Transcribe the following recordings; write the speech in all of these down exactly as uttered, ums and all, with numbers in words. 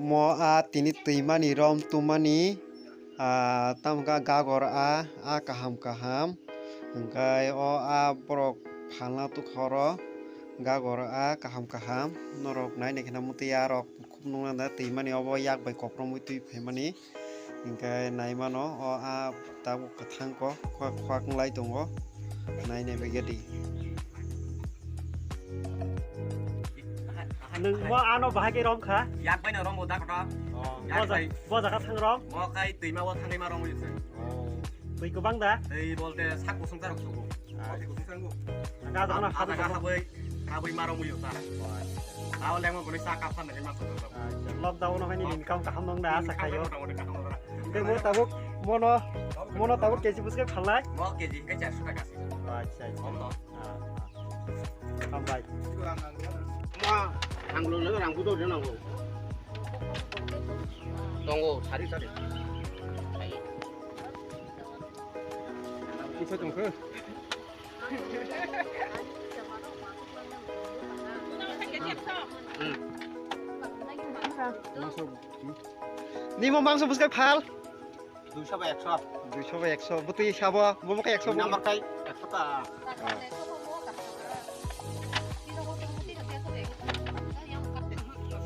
Mo a tini twimani rom tumani, a, tamo khe gagor a, a kaham kaham. Hwnkhe o a borok phalna tukha oro gagor a kaham kaham. Norok nai nai kheno mwtwi a rok khub nuknang da twimani obo yak bai kokromwi twi phaimani. Hwnkhe nai mano o a tabuk kwthang kok khwak khwak wng lai tongo. Nai nai bai khe di. Nwng mo ano bahai khe rom kha? Yak bai no rom bo da kotor. Oh, yak bo ja-, bai. Bo jaga thang rom? Mo kai twima o thangwi ma rom yusai. Oh. Twi kwbang da? Twi bolte sak kusung tarok sugo. Ah. Kusung sango. Ga jaga na ah, habu jaga habu. Habwi, habwi ma rom yusa. Oh, acha. Tao lengmo goni sa kapsan nai ma sugo. Acha. Lockdown no hani income kaham nong da asa khayo. Income motamoti kaham nong da. Tei mo tabuk mono, mono tabuk K G bwswk phalnai? Mo K G khe charso taka se. Oh, acha, acha. Om no. Ah, ah. Hambai. Ma, ang lo lo rang budo rang lo. Tongo, sari sari. Kisa tongkho. Hmm. Mangso, hmm. Nimo mangso bwswk phal? Duiso bai ekso. Duiso bai ekso. Bwtwi sabo, bo bo khe ekso. Number kai ekso ta.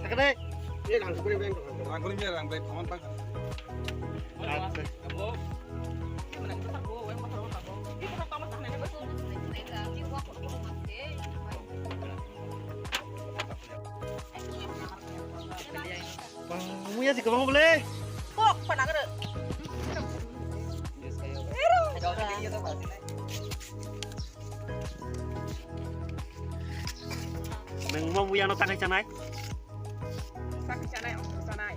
Sakade. Ye rang sukuri beng. Rang sukuri beng, rang bai thaman ta. Acha. Bang, muya si kwbang bole. Kok panagrw. Nwng mo muyano ta khai chanai? Ta khai chanai, ong chanai.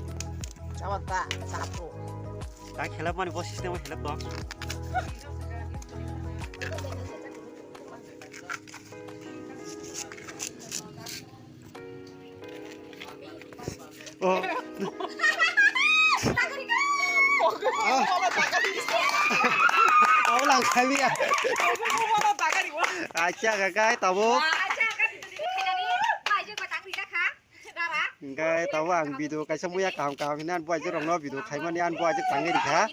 Chama ta, chapro. Ta khelap mani bo system khelap to. Oh. Aw lang khalia. Acha kakai tabo. Hingkai tabo ang video kaisa muya kaham kaham hinan buai jorok no video khaimani an buai jok tangwi rikha.